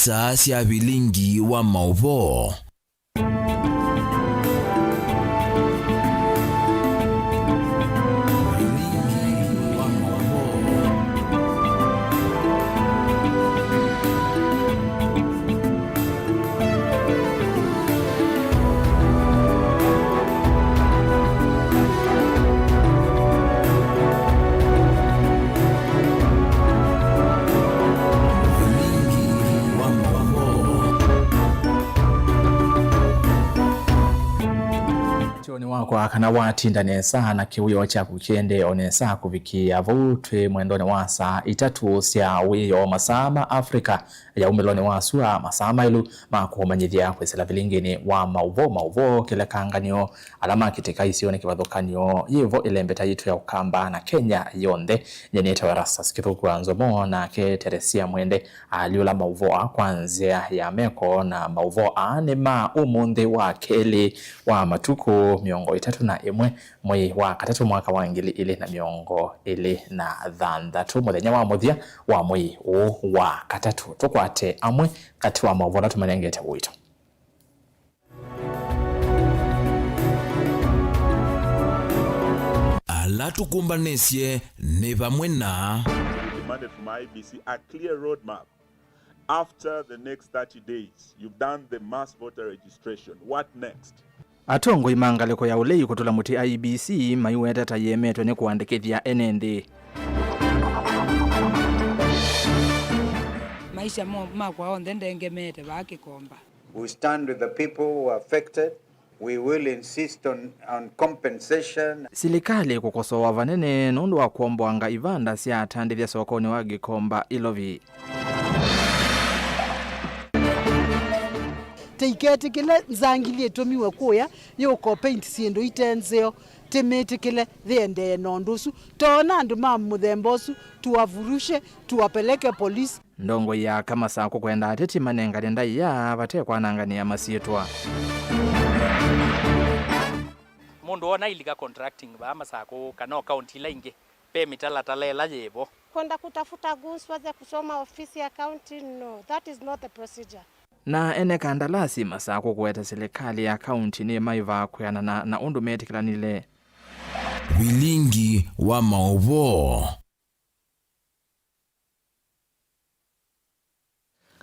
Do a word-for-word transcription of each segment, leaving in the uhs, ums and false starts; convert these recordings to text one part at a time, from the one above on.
Saa sya vilingi wa maũvoo. Vilingi wa maũvoo. Kyoni wakwa kana watinda nesa na kĩwĩoo kyaku kĩendee o nesa kũvikĩa vau twĩ mwendonĩ wa saa itatũ sya wĩoo, masaa ma Africa ya umĩlonĩ wa sua, masaa maĩlu ma kũmanyĩthya kwĩsĩla vilinginĩ wa maũvoo, maũvoo, kĩlekanganyo, ala makĩtĩka isionĩ kĩvathũkany'o, yĩvo ĩlembeta yitũ ya Ũkamba na Kenya yonthe. Nyie nĩtawa Erastus Kĩthũku wa Nzomo, nake Teresia Mwende alyũla maũvoo aa kwa nzĩa ya meko, na maũvoo aa nĩ ma ũmũnthĩ wa kelĩ wa matukũ mĩongo ĩtatũ na ĩmwe mwei wa katatũ mwaka wa ngili ilĩ na mĩongo ĩlĩ na thanthatũ, mũthenya wa mũthya wa mwei ũũ wa katatũ. Tũkwate amwe katĩ wa maũvoo ala tũmanengete ũito. Ala tũkũmbanĩsye nĩ vamwe na. Demanded from I E B C a clear roadmap after the next thirty days. You've done the mass voter registration. What next? Atongoi ma ngalĩko ya ũlei kũtũla mũtĩ I E B C maiweta ta yĩemetwe nĩ kũandĩkĩthya ene nthĩ. Maisha mo-, makwa onthe ndengemeete vaa Kĩkomba. We stand with the people who are affected. We will insist on, on compensation. Silikalĩ kũkosoawa vanene nũndũ wa kwomboanga ivanda sya atandĩthya sokonĩ wa Gĩkomba Ilovi. Tĩiketĩkĩle nzangili ĩtũmiwe kũya yũka paint syĩndũ ite nzeo. Tĩmĩtĩkĩle yĩendee na ũndũ ũsu. Toona andũ ma mũthemba ũsu, tuwavurushe, tuwapeleke polisi. Ndongoi ya aka Masakũ kwenda ateti manengane ndaĩa vate kwananganĩa masyĩtwa. Mũndũ wona ilika contracting vaa Masakũ kana o kaunti ila ingĩ, ve mĩtalatala ĩla yĩvo. Kwenda kutafuta goons waje kusoma ofisi ya county, no, that is not the procedure. Na ene kandalasi Masakũ kũweta silikalĩ ya kaunti nĩmaĩvaa kwĩanana na ũndũ metĩkĩlanile. Vilingi wa maũvoo.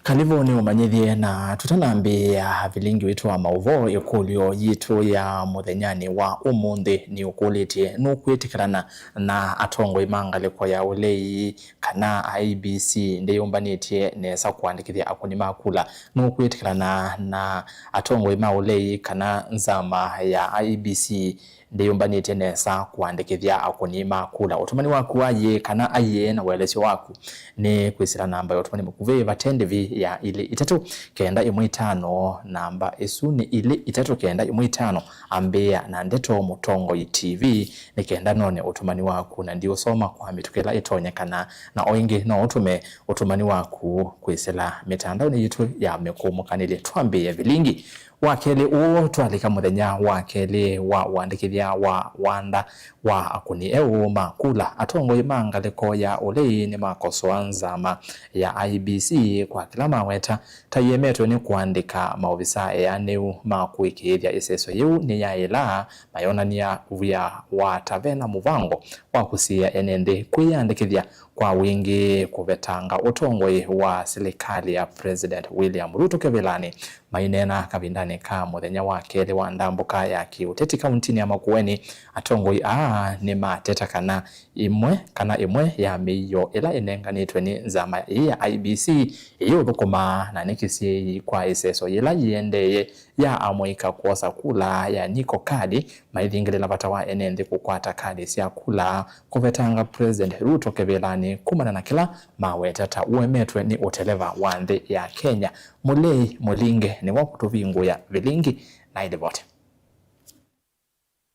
Kalĩvo nĩũmanyĩthye, na tũtanambĩĩa vilingi witũ wa maũvoo, ĩkũlyo yitũ ya mũthenyanĩ wa ũmũnthĩ nĩũkũlĩtye, nũkwĩtĩkĩlana na atongoi ma ngalĩko ya ũlei kana I E B C ndĩyũmbanĩtye nesa kũandĩkĩthya akũni ma kula? Nũkwĩtĩkĩlana na atongoi ma ũlei kana nzama ya I E B C ndĩyũmbanĩtye nesa kũandĩkĩthya akũni ma kula? Ũtũmani waku wa ĩĩ kana aiee na ũelesyo waku nĩ kwĩsĩla namba ya ũtũmani mũkuvĩ vate ndĩvi ya ilĩ itatũ kenda ĩmwe itano. Namba ĩsu nĩ ilĩ itatũ kenda ĩmwe itano. Ambĩĩa na ndeto Mũtongoi T V nĩ kenda none ũtũmani waku, na ndiũsoma kwa mĩtũkĩ ĩla ĩtonyekana. Na o ĩngĩ, no ũtũme ũtũmani waku kwĩsĩla mĩtandaonĩ yitũ ya mĩkũmũkanĩlye. Twambĩĩe vilingi. Wa kelĩ ũũ twalika mũthenya wa kelĩ wa ũandĩkĩthya wa wanda wa akũni eũ ma kula, atongoi ma ngalĩko ya ũlei nĩmakosoa nzama ya I E B C kwa kĩla maweta ta ĩemetwe nĩ kũandĩka maovisa eanĩu ma kũĩkĩĩthya ĩseso yĩu nĩyaĩlaa, mayonany'a wia wa ta ve na mũvango wa kũsiĩĩa ene nthĩ kwĩyandĩkĩthya kwa wingĩ kũvetanga ũtongoi wa silikalĩ ya President William Ruto kĩvĩlanĩ. Maineena kavindanĩ ka mũthenya wa kelĩ wa ndambũka ya kĩũteti kauntinĩ ya Makueni, atongoi aa nĩmateta kana ĩmwe kana ĩmwe ya mĩio ĩla ĩnenganĩtwe nĩ nzama ĩĩ ya I E B C ĩyĩũthũkũma na nĩ kĩsiĩĩi kwa ĩseso yĩla yĩendeeye ya amũika kwosa kula ya Nyiko Kadi, maithingĩlĩla vata wa ene nthĩ kũkwata kadi sya kula kũvetanga President Ruto kĩvĩlanĩ kumana na kĩla maweta ta ũemetwe nĩ ũteleva wa nthĩ ya Kenya. Mũlei Mũlinge nĩwe ũkũtũvingũĩa vilingi na ĩlivoti.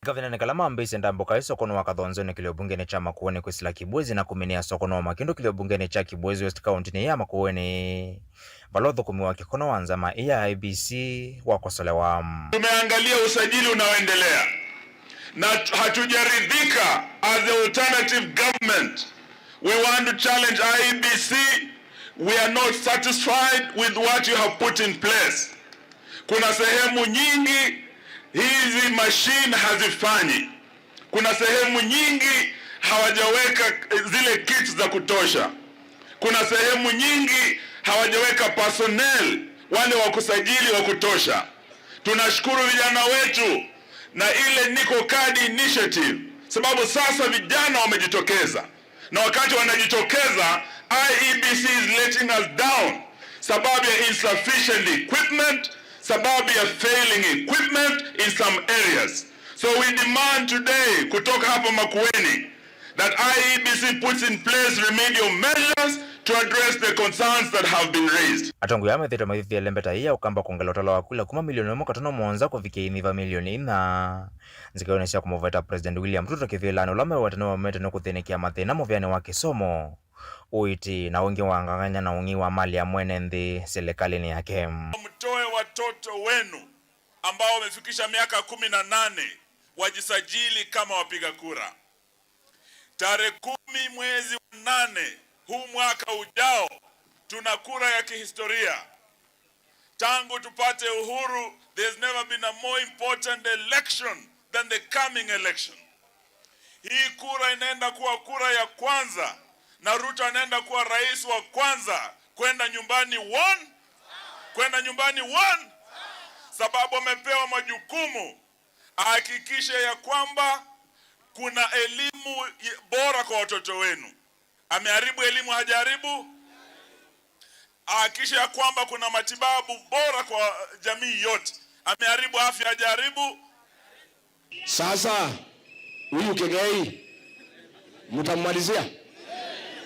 Kavindanĩ kala mambĩĩsye ndambũka ĩsokonĩ wa Kathonzonĩ kĩlio mbungenĩ kya Makueni kwĩsĩla Kibwezi na kũminĩa sokonĩ wa Makindũ kĩlio mbungenĩ kya Kibwezi West kauntinĩ ya Makueni, vala ũthũkũmi wa kĩkono wa nzama ĩĩ ya I E B C wakosolewa. Tumeangalia usajili unaoendelea na hatujaridhika as the alternative government. We want to challenge I E B C. We are not satisfied with what you have put in place. Kuna sehemu nyingi hizi machine hazifanyi. Kuna sehemu nyingi hawajaweka, eh, zile kits za kutosha. Kuna sehemu nyingi hawajaweka personnel wale wa kusajili wa kutosha. Tunashukuru vijana wetu na ile Niko Card Initiative, sababu sasa vijana wamejitokeza, na wakati wanajitokeza, I E B C is letting us down sababu ya insufficient equipment, sababu ya failing equipment in some areas. So we demand today kutoka hapa Makueni that I E B C puts in place remedial measures to address the concerns that have been raised. Atongoi aa methĩĩtwe mayĩthĩa ĩlembeta yĩĩ ya ũkamba kwongela ũtalo wa kula kuma milioni ĩmwe katono mũonza kũvikĩa inyiva milioni inya. Nzikaĩonĩ sya kũmũveta President William Ruto kĩvĩlanĩ ũla meũweta nĩwaumĩte nĩ kũthĩnĩkĩa mathĩna mũvĩanĩ wa kĩsomo, ũiiti, na ũingĩ wa ngangany'a na ũng'ei wa mali ya mwene nthĩ silikalĩnĩ yake. Mtoe watoto wenu ambao wamefikisha miaka kumi na nane wajisajili kama wapiga kura. Tarehe kumi mwezi wa nane huu mwaka ujao, tuna kura ya kihistoria. Tangu tupate uhuru, there's never been a more important election than the coming election. Hii kura inaenda kuwa kura ya kwanza, na Ruto anaenda kuwa rais wa kwanza kwenda nyumbani one, kwenda nyumbani one, sababu amepewa majukumu ahakikishe ya kwamba kuna elimu bora kwa watoto wenu. Ameharibu elimu, hajaribu? Ahakikishe ya kwamba kuna matibabu bora kwa jamii yote. Ameharibu afya, hajaribu? Sasa, huyu Kĩng'ei, mtammalizia?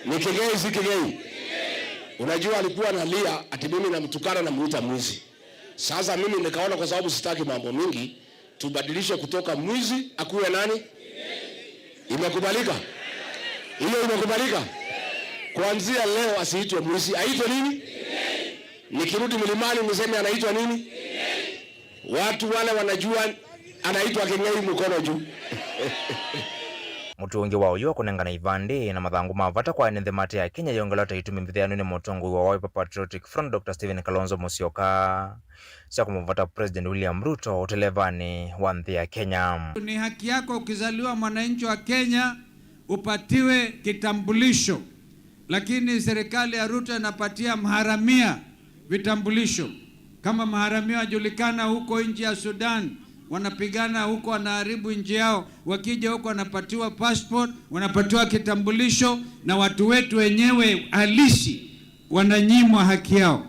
Ni Kĩng'ei, si Kĩng'ei? Unajua alikuwa analia ati mimi namtukana, namuita mwizi. Sasa mimi nikaona kwa sababu sitaki mambo mingi, tubadilishe kutoka mwizi akuwe nani? Imekubalika? Hiyo imekubalika? Kuanzia leo asiitwe mwizi, aitwe nini? Nikirudi mlimani niseme anaitwa nini? Watu wale wanajua anaitwa Kĩng'ei, mkono juu. Mũtuo ũngĩ wa ũyu wa kũnengana ivandĩ na mathangũ ma vata kwa ene nthĩ mate ya Kenya yongelwa ta itumi mbĩthĩanw'e nĩ mũtongoi wa Wiper Patriotic Front, Doctor Stephen Kalonzo Musyoka, sya kũmũvata President William Ruto ũtelevanĩ wa nthĩ ya Kenya. Ni haki yako ukizaliwa mwananchi wa Kenya upatiwe kitambulisho, lakini serikali ya Ruto inapatia maharamia vitambulisho. Kama maharamia wajulikana huko nchi ya Sudan, wanapigana huko, wanaharibu nchi yao, wakija huko wanapatiwa passport, wanapatiwa kitambulisho, na watu wetu wenyewe halisi wananyimwa haki yao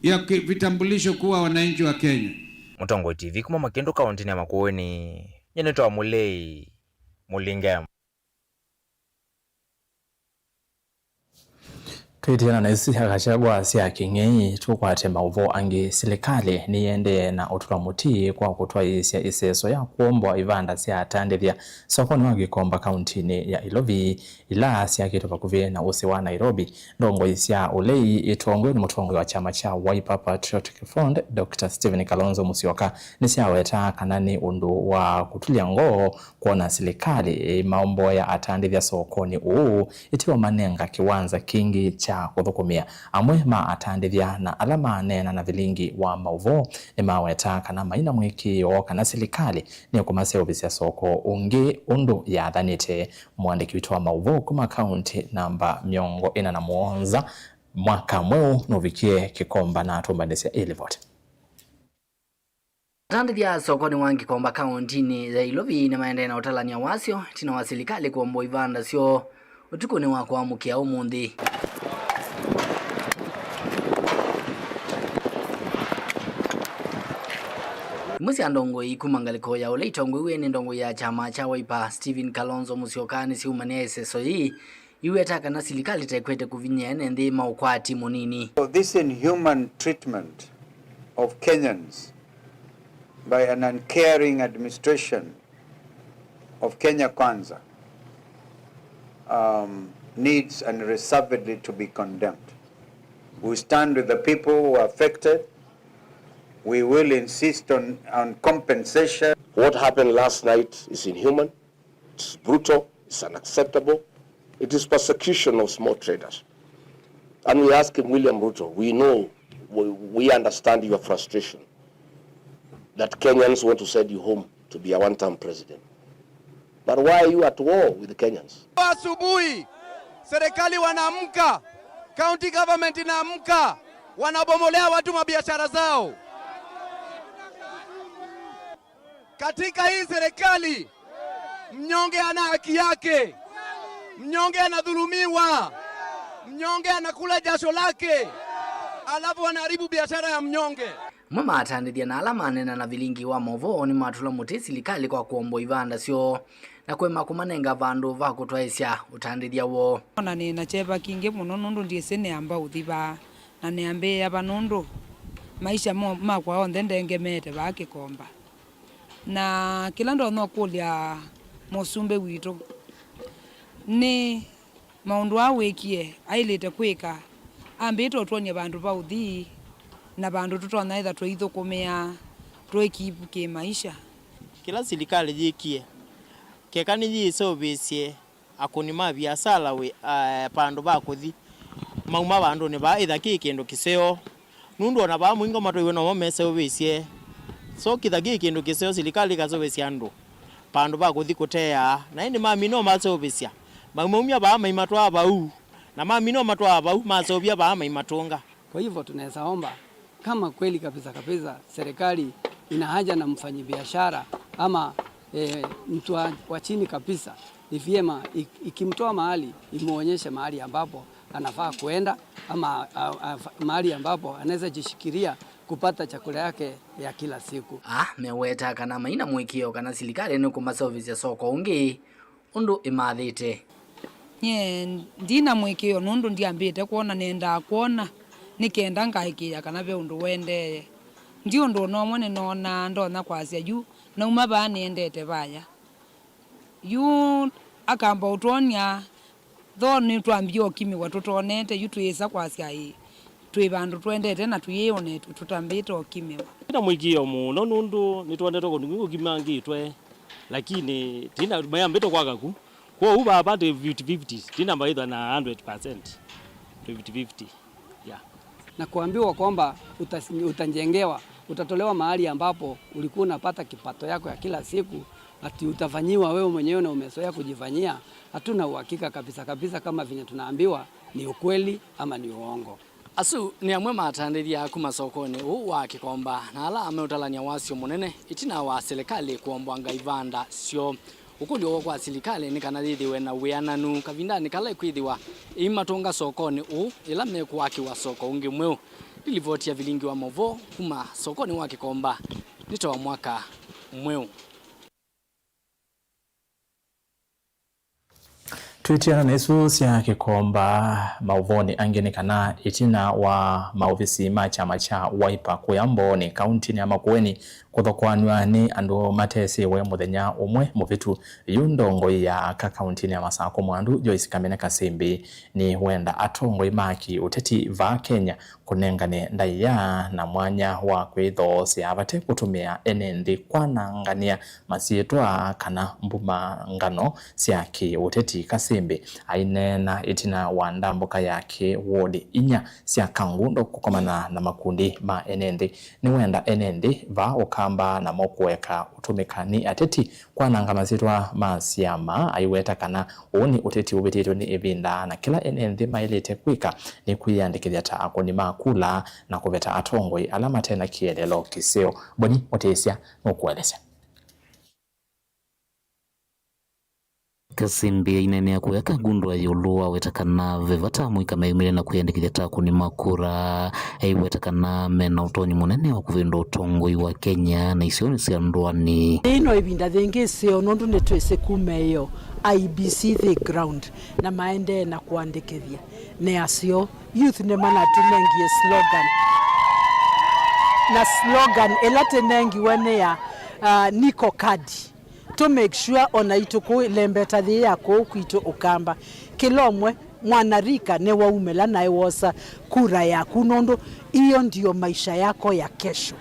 ya ki-, vitambulisho kuwa wananchi wa Kenya. Mũtongoi T V kuma Makĩndũ kaũntĩnĩ ya Makueni, nyenetwa Mũlei Mũlinge. Twĩtiana na isi sya Gachagua sya Kĩng'ei, tũkwate maũvoo angĩ. Silikalĩ nĩyĩendee na ũtũla mũtĩ kwa kũtwaĩĩsya ĩseso ya kũomboa ivanda sya atandĩthya sokonĩ wa Gĩkomba kaũntĩnĩ ya Ilovi, ila syakĩtwe vakuvĩ na ũsĩ wa Nairobi. Ndongoi sya ũlei itongoew'e nĩ mũtongoi wa kyama kya Wiper Patriotic Front, Doctor Stephen Kalonzo Musyoka, nĩsyawetaa kana nĩ ũndũ wa kũtulya ngoo kwona silikalĩ ĩmaomboea atandĩthya sokonĩ ũũ ĩteũmanenga kĩwanza kĩngĩ kya kũthũkũmĩa. Amwe ma atandĩthya na ala maneena na vilingi wa maũvoo nĩmawetaa kana maina mũĩkĩĩo kana silikalĩ nĩkũmaseũvĩsya soko ũngĩ ũndũ yathanĩte. Mũandĩki witũ wa maũvoo kuma kaũntĩ namba mĩongo ĩna na mũonza, Mwaka Mweũ, nũvikie Kĩkomba na atũmbanĩsya ĩ livoti. Atandĩthya sokonĩ wa Kĩkomba kaũntĩnĩ ya Ilovi nĩmaendee na ũtalany'a wasyo ĩtina wa silikalĩ kũomboa ivanda syoo ũtukũnĩ wa kũamũkĩa ũmũnthĩ. Imwe sya ndongoi kuma ngalĩko ya ũla itongoew'e nĩ ndongoi ya kyama kya Wiper, Stephen Kalonzo Musyoka, nĩsyaumanĩa ĩseso yĩĩ iweta kana silikalĩ tekwete kũvinyĩa ene nthĩ ma ũkwati mũnini. So this inhuman treatment of Kenyans by an uncaring administration of Kenya Kwanza, um, needs unreservedly to be condemned. We stand with the people who are affected. We will insist on, on compensation. What happened last night is inhuman. It's brutal, it's unacceptable, it is persecution of small traders. And we ask him, William Ruto, we know, we, we understand your frustration that Kenyans want to send you home to be a one-term president. But why are you at war with the Kenyans? Asubuhi, serikali wanaamka, county government inaamka, wanabomolea watu mabiashara zao. Katika hii serikali, mnyonge ana haki yake, mnyonge anadhulumiwa, mnyonge anakula jasho lake, alafu wanaharibu biashara ya mnyonge. Amwe maatandĩthya na ala maneena na vilingi wa maũvoo nĩmatũla mũtĩ silikalĩ kwa kũomba ivanda syoo na kũema kũmanenga vandũ va kũtwaĩsya ũtandĩthya woo. Ona nĩ na kyeva kingĩ mũno nũndũ ndyĩsĩ nĩamba ũthi vaa na nĩambĩĩa va nũndũ maisha mo-, makwa onthe ndengemeete vaa Kĩkomba. Na kĩla ndonya ũkũlya mũsumbĩ witũ nĩ maũndũ aa wĩkie aĩlĩte kwĩka, ambĩĩte ũtwony'a vandũ va ũthi na vandũ tũtonya ĩtha tũithũkũmĩa tũĩkivu kĩmaisha. Kĩla silikalĩ yĩkie, keka nĩyĩseũvĩsye akũni ma viasala wĩ, eh, vandũ va kũthi, mauma vandũnĩ vaa ĩtha kĩ kĩndũ kĩseo. Nũndũ ona vaa mũingo matwaiwe nomo meseũvĩsye. So kĩtha kĩ kĩndũ kĩseo, silikalĩ ĩkaseũvĩsya andũ vandũ va kũthi kũteaa. Na ĩndĩ mamina o maseũvĩsya, maumaumya vaa maimatwaa vau, na mamina o matwaa vau, maseũvya vaa maimatũnga. Kwa hivyo tunaweza omba, kama kweli kabisa kabisa serikali ina haja na mfanyibiashara ama, eh, mtu wa, wa chini kabisa, ni vyema ik-, ikimtoa mahali, imuonyeshe mahali ambapo anafaa kuenda ama, a, a, fa-, mahali ambapo anaweza jishikilia kupata chakula yake ya kila siku. Aa meweta kana maina mũĩkĩĩo kana silikalĩ nĩkũmaseũvĩsya soko ũngĩ ũndũ ĩmathĩte. Nyie ndina mũĩkĩĩo nũndũ ndyambĩte kwona, nendaa kwona nĩ kenda ngaĩkĩĩa kana ve ũndũ ũendee. Ndi ũndũ o na ũmwe nĩnoonaa ndonya kwasya yu nauma vaa nĩendete vaya. Yu akamba ũtwony'a, though nĩtwambie ũkimĩwa tũtonete, yu twĩsa kwasya ĩĩ, twĩ vandũ tũendete na tũyĩone tũtambĩte ũkimĩwa. Ndina mũĩkĩĩo mũno nũndũ nĩtwendete kũndũ kwingĩ kũkimangĩtwe, lakini tina mayambĩte kwaka ku. Kwoou vaa vati fifty fifty, tinamba ĩthwa na hundred percent fifty fifty. Yeah. Na kuambiwa kwamba utas-, utajengewa, utatolewa mahali ambapo ulikuwa unapata kipato yako ya kila siku, ati utafanyiwa wewe mwenyewe na umezoea kujifanyia, hatuna uhakika kabisa kabisa kama venye tunaambiwa ni ukweli ama ni uongo. Asu nĩ amwe ma atandĩthya kuma sokonĩ ũũ wa Kĩkomba na ala meũtalany'a wasyo mũnene ĩtina wa silikalĩ kũombwanga ivanda syoo. Ũkũlyo woo kwa silikalĩ nĩ kana yĩthĩwe na wĩananu kavindanĩ kala ĩkwĩthĩwa ĩimatũnga sokonĩ ũũ ĩla mekũakĩwa soko ũngĩ mweũ. Nĩ livoti ya vilingi wa maũvoo kuma sokonĩ wa Kĩkomba nĩ ta wa mwaka mweũ. Twĩtiana na isu sya Kĩkomba, maũvoonĩ angĩ nĩ kana ĩtina wa maovisi ma kyama kya Wiper kũya Mbooni, kauntinĩ ya Makueni, kũthokoanw'a nĩ andũ matesĩwe mũthenya ũmwe mũvĩtu, yu ndongoi ya aka kauntinĩ ya Masakũ Mwandu, Joyce Kamene Kasembi, nĩwenda atongoi ma kĩ-ũteti vaa Kenya kũnengane ndaĩa na mwanya wa kwĩthoosea vate kũtũmĩa ene nthĩ kwanangany'a masyĩtwa kana mbumangano sya kĩ-ũteti. Kasembi aineena ĩtina wa ndambũka yake wodi inya sya Kangundo kũkomana na makundi ma ene nthĩ. Nĩwenda ene nthĩ vaa Ũkamba namo kũeka ũtũmĩka nĩ ateti kwananga masyĩtwa ma syama, aiweta kana ũũ nĩ ũteti ũvĩtĩtwe nĩ ĩvinda, na kĩla ene nthĩ maĩlĩte kwĩka nĩ kwĩyĩandĩkĩthya ta akũni ma kula na kũveta atongoi ala mate na kĩeleelo kĩseo. Boni Mũtĩsya nũkũelesya. Kasembi aineenea kũya Kangundo ĩũlũ wa weta kana ve vata amũika meyumĩlye na kwĩyandĩkĩthya ta akũni ma kura. Aiweta kana mena ũtonyi mũnene wa kũvĩndũa ũtongoi wa Kenya na isionĩ sya ndũanĩ. Ĩĩ no ĩvinda yĩngĩ ĩseo nũndũ nĩtwĩsĩ kuma ĩyo I E B C yĩ ground na maendee na kũandĩkĩthya nĩ aseo. Youth nĩmanatũnengie slogan, na slogan ĩla tũnengiwe nĩ ya, ah, Niko Kadi. To make sure ona itũ kũu ĩlembeta yĩĩ ya kũu kwitũ Ũkamba, kĩla ũmwe mwanarika nĩwaumĩla na ĩwosa kura yaku, nũndũ iyo ndio maisha yako ya kesho.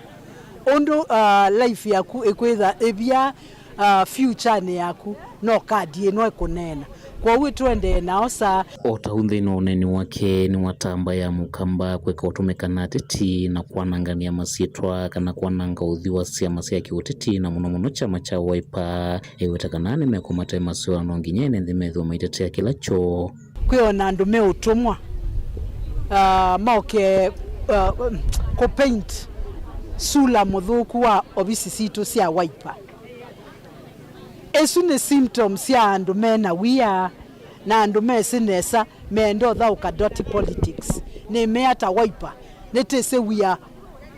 Ũndũ, ah, life yaku ĩkwĩtha ĩvya, ah, future-nĩ yaku, no kadi ĩno ĩkũneena. Kwoou ĩtũendee nao saa. O ta ũu nthĩnĩ wa ũneeni wake nĩ watamba ya Mũkamba kwĩka ũtũmĩka na ateti na kwanangania masyĩtwa kana kwananga ũthyũ wa syama sya kĩũteti na mũno mũno kyama kya Wiper. Eweta kana nĩmekũmate maseo no nginya ene nthĩ methĩwe maitetea kĩla kyoo. Kwĩ o na andũ me ũtũmwa, ah, moke, ah, kũpaint sula mũthũku wa ovisi sitũ sya Wiper. Ĩsu nĩ symptoms sya andũ me na wia na andũ mesĩ nesa meenda ũthaũka dirty politics. Nĩmea ta Wiper, nĩtĩsĩ we are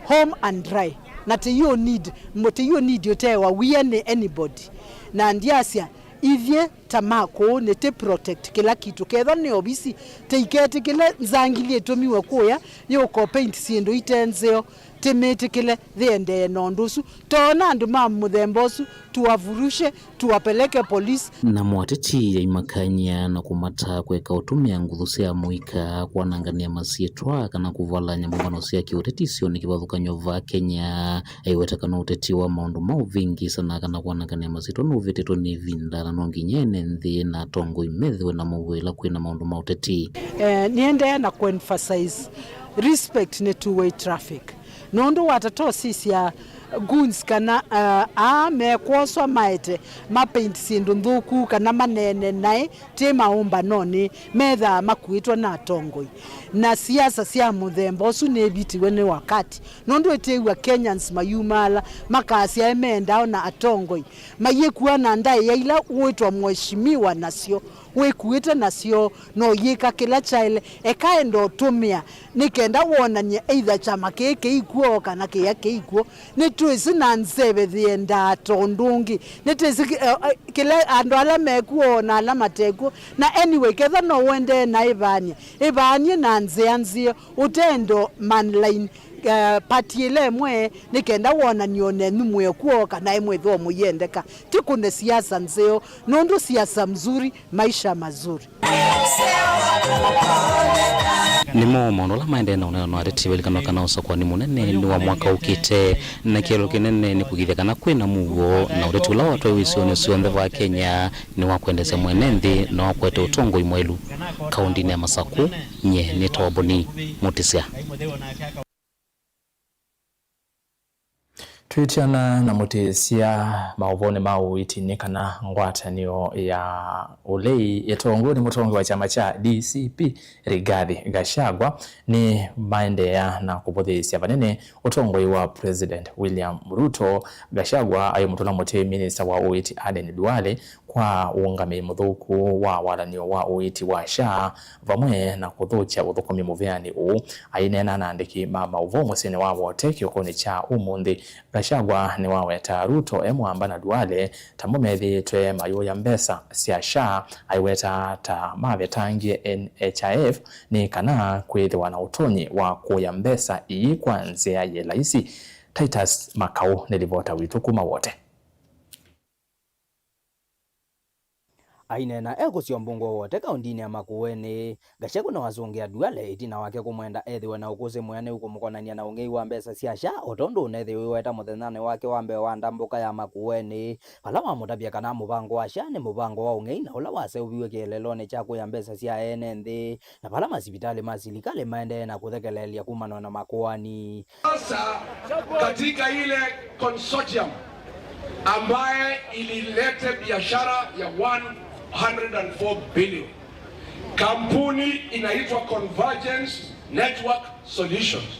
home and dry. Na tĩyũ need, tĩyũ need ũtewa wia nĩ anybody. Na ndyasya, ithyĩ ta ma kũũ nĩtĩ protect kĩla kitu. Kethwa nĩ ovisi, tĩiketĩkĩle nzangili ĩtũmiwe kũya yũka paint syĩndũ ite nzeo, tĩmĩtĩkĩle yĩendee na ũndũ ũsu. Toona andũ ma mũthemba ũsu, tuwavurushe, tuwapeleke polisi. Namo ateti aimakany'a na kũmata kweka ũtũmĩa nguthu sya mũika kwanangania masyĩtwa kana kũvalany'a mbũmbano sya kĩũteti isionĩ kĩvathũkany'o va Kenya. Aiweta kana ũteti wa maũndũ ma ũvĩngĩĩsa na kana kwanangania masyĩtwa nũvĩtĩtwe nĩ ĩvinda na no nginya ene nthĩ na atongoi methĩwe na mũuo ĩla kwĩna maũndũ ma ũteti. Eh, nĩendee na kũemphasize respect nĩ two-way traffic. Nũndũ watata ũsisya goons kana, uh, aa mekwoswa maete mapaint syĩndũ nthũku kana maneene naĩ tĩ maũmbanonĩ, methaa makuĩtwe na atongoi. Na siasa sya mũthemba ũsu nĩvitiwe nĩ wakati, nũndũ ĩtĩĩw'a Kenyans mayumaala makasya ĩmeendaa na atongoi mayĩkua na ndaĩa ila wĩtwa mheshimiwa nasyo. Wĩkuĩte nasyo, no yĩka kĩla kyaĩle. Eka enda ũtũmĩa nĩ kenda wonany'e either kyama kĩĩ kĩikw'o kana kĩya kĩikw'o. Nĩtwĩsĩ na nzeve yĩendaa ta ũndũ ũngĩ. Nĩtwĩsĩ kĩ-, eh, eh, kĩla andũ ala mekw'o na ala matekw'o. Na anyway, ketha no ũendee na ĩvaany'e, ĩvaany'e na nzĩa nzeo, ũtendo manline, eh, party ĩla ĩmwe, nĩ kenda wonany'e o nenyu mwĩ o kw'o kana ĩmwĩthwa mũyendeka. Tikũne siasa nzeo, nũndũ siasa mzuri, maisha mazuri. Nĩmo maũndũ ala maendee na ũneena na ateti valikanwa kana ũsakũani mũnene nĩ wa mwaka ũkĩte, na kĩelo kĩnene nĩ kũkĩthya kana kwĩ na mũuo na ũteti ũla watwaiwe isionĩ syonthe va Kenya nĩ wa kwendeesya mwene nthĩ na wa kũete ũtongoi mwaĩlu. Kaũndĩnĩ ya Masakũ, nyie nĩtawa Boni Mũtĩsya. Twĩtiana na Mũtĩsya maũvonĩ ma ũiiti nĩ kana ngwatanĩo ya ũlei ĩtongoi nĩ mũtongoi wa kyama kya D C P Rigathi Gachagua nĩ maendeea na kũvũthĩĩsya vanene ũtongoi wa President William Ruto. Gachagua aimũtũla mũtĩ minista wa ũiiti Aden Duale kwa ũũngamĩi mũthũku wa walanĩo wa ũiiti wa SHA vamwe na kũthũkya ũthũkũmi mũvĩanĩ ũũ. Aineena na andĩki ma maũvoo mũsyĩnĩ wa Wote kĩokonĩ kya ũmũnthĩ, Gachagua nĩwaweta Ruto e mũamba na Duale ta mo methĩĩtwe mayũya mbesa sya SHA, aiweta ta mavetangie N H I F nĩ kana kwĩthĩwa na ũtonyi wa kũya mbesa ii kwa nzĩa yĩ laisi. Titus Makau nĩ livota witũ kuma Wote. Aineena e kũsyombũngwa Wote kaũndĩnĩ ya Makueni, Gachagua nĩwasũngĩa Duale ĩtina wake kũmwenda ethĩwe na ũkũsĩ mwĩanĩu kũmũkonany'a na ũng'ei wa mbesa sya SHA, o tondũ ũnethĩiwe weta mũthenyanĩ wake wa mbee wa ndambũka ya Makueni, vala wamũtavya kana mũvango wa SHA nĩ mũvango wa ũng'ei na ũla waseũviw'e kĩeleelonĩ kya kũya mbesa sya ene nthĩ, na vala masivitalĩ ma silikalĩ maendee na kũthekeleelya kumanwa na makoani. Sasa katika ile consortium ambaye ililete biashara ya one hundred and four billion, kampuni inaitwa Convergence Network Solutions,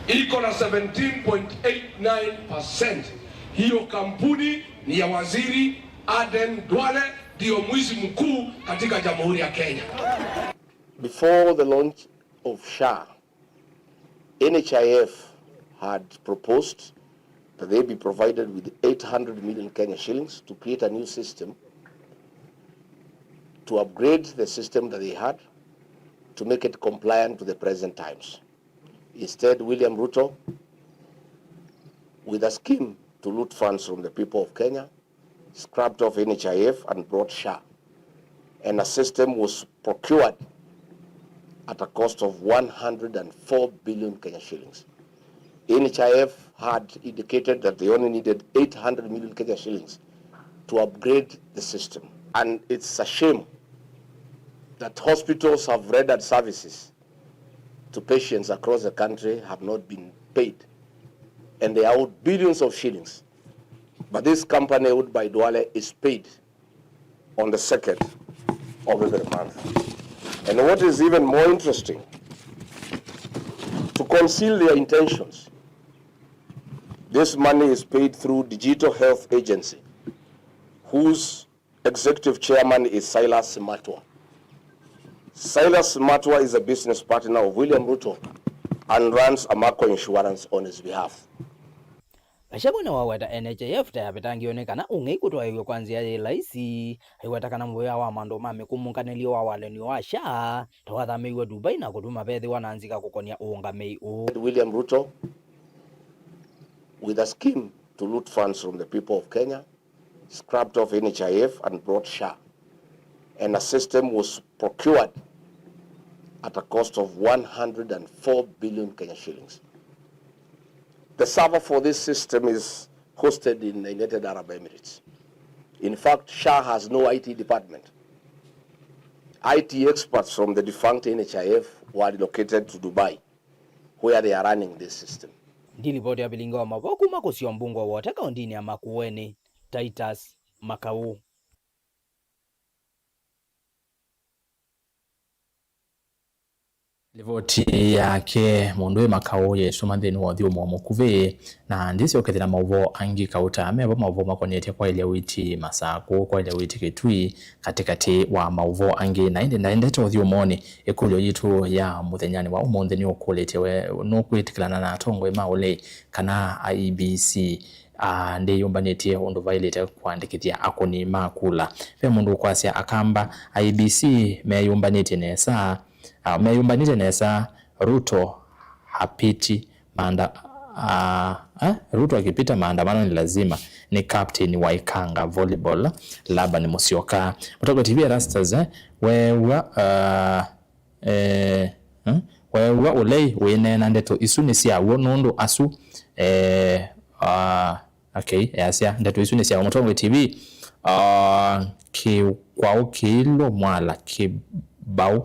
iko na seventeen point eight nine percent. Hiyo kampuni ni ya Waziri Aden Duale, ndio mwizi mkuu katika Jamhuri ya Kenya. Before the launch of SHA, N H I F had proposed that they be provided with eight hundred million Kenya shillings to create a new system to upgrade the system that they had to make it compliant to the present times. Instead, William Ruto, with a scheme to loot funds from the people of Kenya, scrapped off N H I F and brought SHA. And a system was procured at a cost of one hundred and four billion Kenya shillings. N H I F had indicated that they only needed eight hundred million Kenya shillings to upgrade the system. And it's a shame that hospitals have rendered services to patients across the country have not been paid. And they are owed billions of shillings. But this company owned by Duale is paid on the second of every month. And what is even more interesting, to conceal their intentions, this money is paid through Digital Health Agency, whose executive chairman is Silas Simatwa. Silas Simatwa is a business partner of William Ruto and runs Amaco Insurance on his behalf. Gachagua nĩwaweta N H I F ta yavetangiwe nĩ kana ũng'ei kũtwaĩw'e kwa nzĩa yĩ laisi. Aiweta kana mũvĩa wa maũndũ ma mĩkũmũnganĩlyo wa walany'o wa SHA ta wathamĩiwe Dubai na kũtuma vethĩwa na nzika kũkonya ũũngamĩi ũũ. William Ruto with a scheme to loot funds from the people of Kenya, scrapped off N H I F and brought SHA. And a system was procured at a cost of one hundred and four billion Kenya shillings. The server for this system is hosted in the United Arab Emirates. In fact, SHA has no I T department. I T experts from the defunct N H I F were relocated to Dubai, where they are running this system. Ndilipoti ya vilingi wa mavoo kuma kũsio mbunge wa Wote kaũndĩnĩ ya Makueni, Titus Makau. Livoti yake mũndũ wĩ Makau yĩsoma nthĩnĩ wa ũthyũmũo mũkuvĩ, na ndĩsyokethya na maũvoo angĩ kauta meva maũvoo makonetye kwaĩlya ũiiti Masakũ, kwaĩlya ũiiti Kĩtui, katĩkatĩ wa maũvoo angĩ. Na ĩndĩ ndaendete ũthyũmũonĩ, ĩkũlyo yitũ ya mũthenyanĩ wa ũmũnthĩ nĩũkũlĩtye we nũkwĩtĩkĩlana na atongoi ma ũlei kana I E B C ah, ndĩyũmbanĩtye ũndũ vaĩlĩte kũandĩkĩthya akũni ma kula. Ve mũndũ ũkwasya Akamba I E B C meyũmbanĩtye nesa, ah, meyũmbanĩtye nesa, Ruto hapiti maanda-, ah, eh, Ruto akipita maandamano ni lazima, ni captain wa Ikanga volleyball, Laban Musyoka. Mũtongoi T V Erastus, eh, weew'a, ah, Eh, hmm? Weew'a ũlei wĩneena ndeto isu nĩ sya w'o, nũndũ asu, eh, ah, okay, easya ndeto isu nĩ sya w'o. Mũtongoi T V, ah, kĩ-, kwaũ kĩilwe mwala kĩbaũ,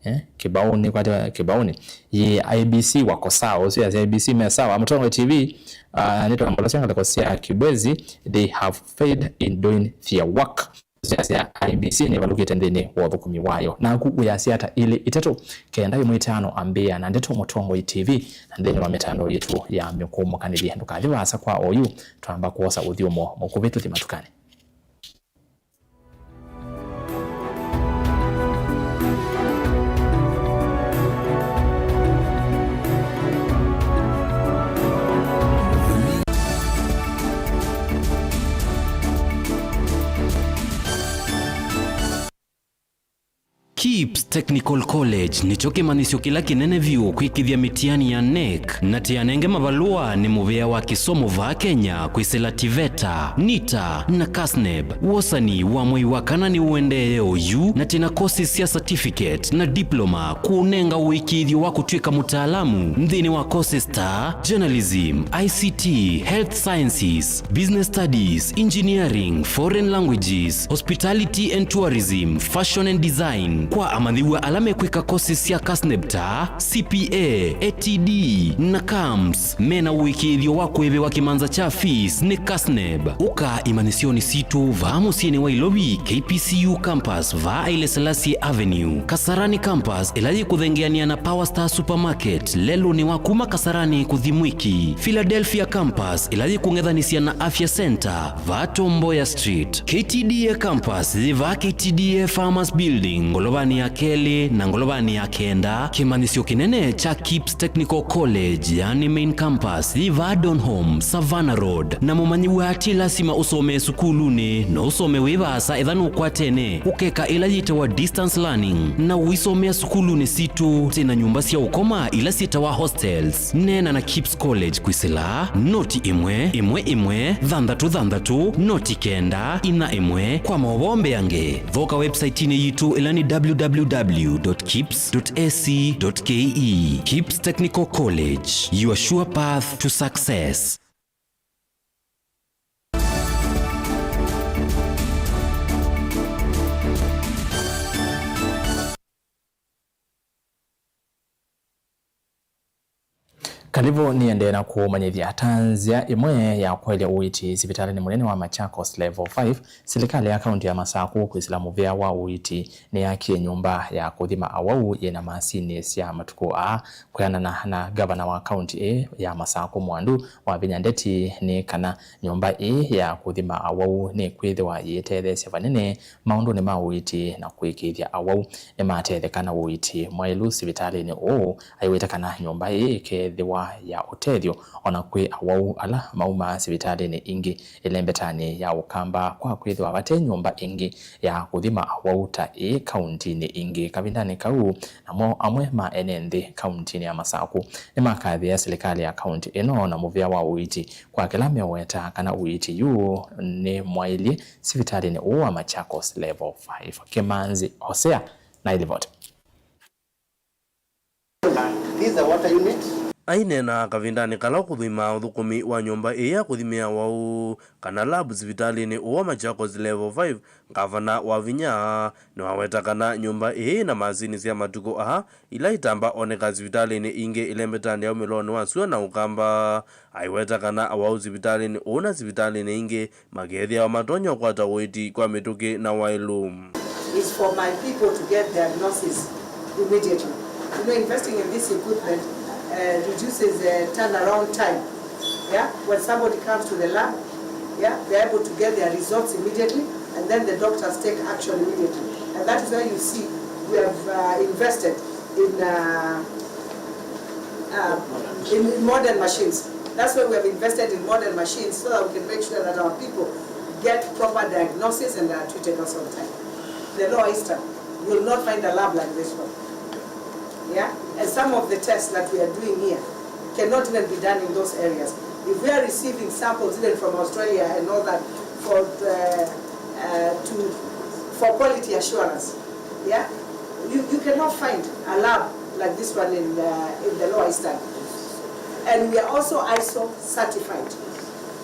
eh, kĩbaũnĩ, kwate kĩbaũnĩ. Yĩ I E B C wako sawa, ũsu easya I E B C me sawa. Mũtongoi T V, ah, nĩtwambolasya ngalĩko sya Kibwezi, they have failed in doing their work. Sya sya I E B C nĩvalũkĩte nthĩnĩ wa ũthũkũmi wayo. Naku wĩasya ata? Ilĩ itatũ kenda ĩmwe itano ambĩĩa na ndeto Mũtongoi T V na nthĩnĩ wa mĩtandao yitũ ya mĩkũmũkanĩlye. Ndũkathi vaasa kwa oyu, twamba kwosa ũthyũmũo mũkuvĩ tũthi matukanĩ. KIPS Technical College nĩkyo kĩmanyĩsyo kĩla kĩnene vyũ kwĩkĩthya mĩtiani ya NEC, na tĩanenge mavalũa nĩ mũvĩa wa kĩsomo vaa Kenya kwĩsĩla TVETA, NITA, na KASNEB. Wosani wa mwei wa kana nĩũendee oyu, na twĩna courses sya certificate na diploma kũũnenga ũĩkĩĩthyo wa kũtw'ĩka mũtaalamu nthĩnĩ wa courses ta journalism, I C T, health sciences, business studies, engineering, foreign languages, hospitality and tourism, fashion and design. Kwa amanyĩw'a ala mekwĩka courses sya KASNEB ta C P A, A T D, na CAMS, mena ũĩkĩĩthyo wa kũĩvĩwa kĩmanza kya fees nĩ KASNEB. Ũka imanyĩsyonĩ sitũ vaa mũsyĩnĩ wa Ilovi, K P C U campus, vaa Haile Selassie Avenue, Kasarani campus, ĩla yĩkũthengeanĩa na Power Star Supermarket, lelũnĩ wa kuma Kasarani kũthi Mwiki, Philadelphia campus, ĩla yĩkũng'ethanĩsya na Afya Center, vaa Tom Mboya Street, K T D A campus, yĩ vaa K T D A Farmers Building, ngolovanĩ ya kelĩ na ngolovanĩ ya kenda. Kĩmanyĩsyo kĩnene kya KIPS Technical College, yani main campus, yĩ vaa Donholm, Savannah Road. Na mũmanyĩw'a ti lasima ũsomee sukulunĩ, no ũsome wĩ vaasa etha nũkwatene, ũkeka ĩla yĩtawa distance learning, na ũisomea sukulunĩ sitũ. Twĩna nyũmba sya ũkoma ila syĩtawa hostels. Neena na KIPS College kwĩsĩla noti ĩmwe, ĩmwe, ĩmwe, thanthatũ, thanthatũ, noti kenda, inya, ĩmwe. Kwa maũvoo mbeange, thoka website-inĩ yitũ ĩla nĩ W W W dot kips dot A C dot K E. KIPS Technical College, your sure path to success. Kalĩvũ nĩendee na kũmanyĩthya ta nzĩa ĩmwe ya kwaĩlya ũiiti sivitalĩnĩ mũnene wa Machakos Level five, silikalĩ ya kaunti ya Masakũ kwĩsĩla mũvĩa wa ũiiti nĩyakie nyũmba ya kũthima awau yĩna masinĩ sya matukũ aa. Kwĩanana na ngavana wa kaunti ĩĩ ya Masakũ Mwandu Wavinya Ndeti, nĩ kana nyũmba ĩĩ ya kũthima awau nĩkwĩthĩwa yĩtetheesya vanene maũndũnĩ ma ũiiti na kũĩkĩĩthya awau nĩmatetheka na ũiiti mwaĩlu sivitalĩnĩ ũũ. Aiweta kana nyũmba ĩĩ ĩkeethĩwa ya ũtethyo o na kwĩ awau ala maumaa sivitalĩnĩ ingĩ ĩlembetanĩ ya Ũkamba, kwa kwĩthĩwa vate nyũmba ĩngĩ ya kũthima awau ta ĩĩ kauntinĩ ingĩ. Kavindanĩ kau, namo amwe ma ene nthĩ kauntinĩ ya Masakũ nĩmakathĩĩa silikalĩ ya kaunti ĩno na mũvĩa wa ũiiti kwa kĩla meũweta kana ũiiti yu nĩ mwaĩlye sivitalĩnĩ ũũ wa Machakos Level five. Kĩmanzi Hosea na ilivoti. These are water units. Aineena kavindanĩ kala ũkũthima ũthũkũmi wa nyũmba ĩĩ ya kũthimĩa awau kana lab sivitalĩnĩ ũũ wa Machakos Level five, Ngavana Wavinya nĩwaweta kana nyũmba ĩĩ na masini sya matukũ aa ila itamba oneka sivitalĩnĩ ingĩ ĩlembetanĩ ya ũmĩlonĩ wa sua na Ũkamba. Aiweta kana awau sivitalĩnĩ ũũ na sivitalĩnĩ ingĩ makeethĩawa matonya ũkwata ũiiti kwa mĩtũkĩ na waĩlu. Is for my people to get diagnosis immediately. You know, investing in this equipment uh, reduces the turnaround time. Yeah, when somebody comes to the lab, yeah, they're able to get their results immediately, and then the doctors take action immediately. And that is why you see we have uh, invested in, uh, uh, in, in modern machines. That's why we have invested in modern machines, so that we can make sure that our people get proper diagnosis and are treated also on time. The Lower Eastern, you will not find a lab like this one. Yeah? And some of the tests that we are doing here cannot even be done in those areas. If we are receiving samples even from Australia and all that for, uh, uh, to, for quality assurance, yeah, you, you cannot find a lab like this one in, uh, in the Lower Eastern. And we are also ISO certified.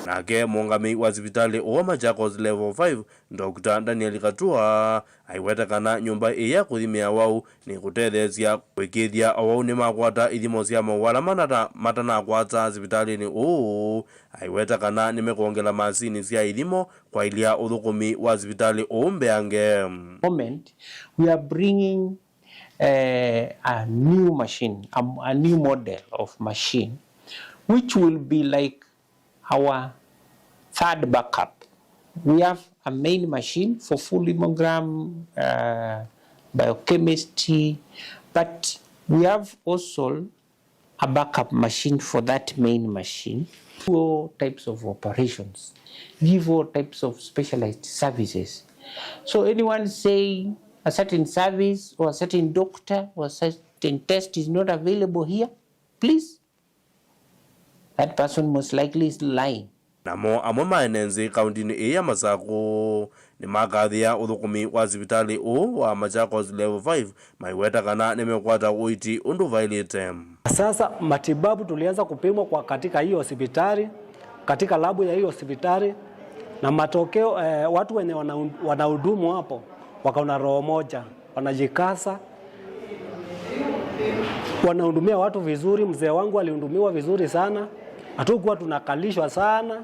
Nake mũũngamĩi wa sivitalĩ ũũ wa Machakos Level five, Doctor Daniel Katua, aiweta kana nyũmba ĩĩ ya kũthimĩa awau nĩkũtetheesya kũĩkĩĩthya awau nĩmakwata ithimo sya maũũ ala manata-, matanakwata sivitalĩnĩ ũũ. Aiweta kana nĩmekwongela masini sya ithimo kwaĩlya ũthũkũmi wa sivitalĩ ũũ mbeange. Moment, we are bringing uh, a new machine, a, a new model of machine, which will be like our third backup. We have a main machine for full hemogram, uh, biochemistry, but we have also a backup machine for that main machine. Do all types of operations, give all types of specialized services. So anyone saying a certain service or a certain doctor or a certain test is not available here, please, that person most likely is lying. Namo amwe ma ene nthĩ kauntinĩ ĩĩ ya Masakũ nĩmakathĩĩa ũthũkũmi wa sivitalĩ ũũ wa Machakos Level five, maiweta kana nĩmekwata ũiiti ũndũ vaĩlĩte. Sasa matibabu tulianza kupimwa kwa katika hii hospitali, katika labu ya hii hospitali, na matokeo, eh, watu wenye wana-, wanahudumu hapo wakaona roho moja, wanajikaza, wanahudumia watu vizuri. Mzee wangu alihudumiwa vizuri sana, hatukuwa tunakalishwa sana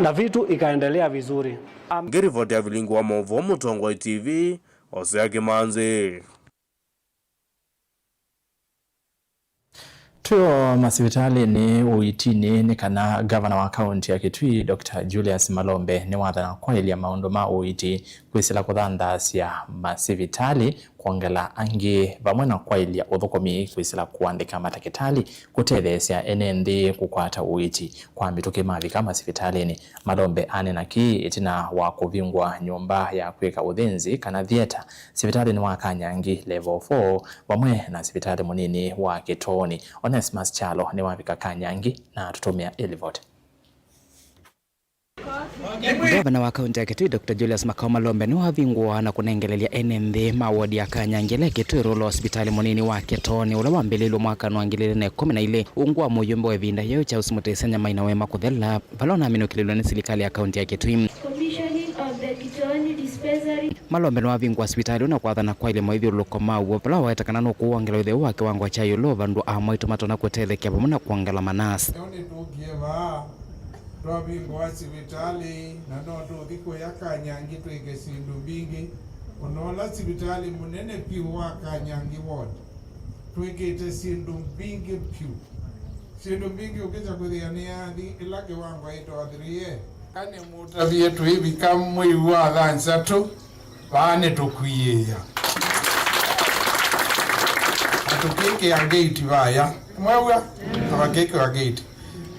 na vitu ikaendelea vizuri. Ngĩrivoti ya vilingi wa maũvoo Mũtongoi T V, Hosea Kĩmanzi. Twĩ o masivitalĩnĩ ũiitinĩ, nĩ kana ngavana wa kaunti ya Kitui, Doctor Julius Malombe, nĩwathana kwaĩlya maũndũ ma ũiiti kwĩsĩla kũthanthasya masivitalĩ, kwongela angĩ, vamwe na kwaĩlya ũthũkũmi kwĩsĩla kũandĩka matakĩtalĩ kũtetheesya ene nthĩ kũkwata ũiiti kwa mĩtũkĩ mavika masivitalĩnĩ. Malombe aneena kĩĩ ĩtina wa kũvingũa nyũmba ya kwĩka ũthĩnzi kana theatre sivitalĩnĩ wa Kanyangi Level four vamwe na sivitalĩ mũnini wa Kĩtooni. Onesmus Kyalo nĩwavika Kanyangi na atũtũmĩa ĩlivoti. Ngavana wa kaunti ya Kitui, Doctor Julius Makau Malombe, nĩwavingũa na kũnengeleelya ene nthĩ ma wodi ya Kanyangi ĩla ĩ Kitui Rural, sivitalĩ mũnini wa Kĩtooni, ũla wambĩlĩlw'e mwakanĩ wa ngili ilĩ na ĩkũmi na ilĩ, ungu wa mũyũmbe wa ĩvinda yĩu, Charles Mutisya Nyamai, na waĩma kũthela, vala ũnaminũkĩlĩlwe nĩ silikalĩ ya kaunti ya Kitui. Commissioning of the Kitooni Dispensary. Malombe nĩwavingũa sivitalĩ ũũ na kwathana kwaĩlya maithyũlũlũko maw'o, vala waweta kana nũkũwongela ũtheu wa kĩwango kya ĩũlũ vandũ aa maitũ matonya kũtethekea vamwe na kwongela manasi. Leo nĩtũkie vaa, twavingũa sivitalĩ, na no tũthi kũya Kanyangi twĩke syĩndũ mbingĩ. Ũnola sivitalĩ mũnene vyũ wa Kanyangi ward, twĩkĩte syĩndũ mbingĩ vyũ. Syĩndũ mbingĩ ũkĩkya kwĩthĩa nĩ athi ĩla kĩwango ĩtawa three A. Nĩmũtavie twĩvika mwei wa thanthatũ, vaa nĩtũkwĩĩĩa. Na tũkĩkĩa ngĩti vaya. Mwew'a? Na vakĩkĩwa ngĩti.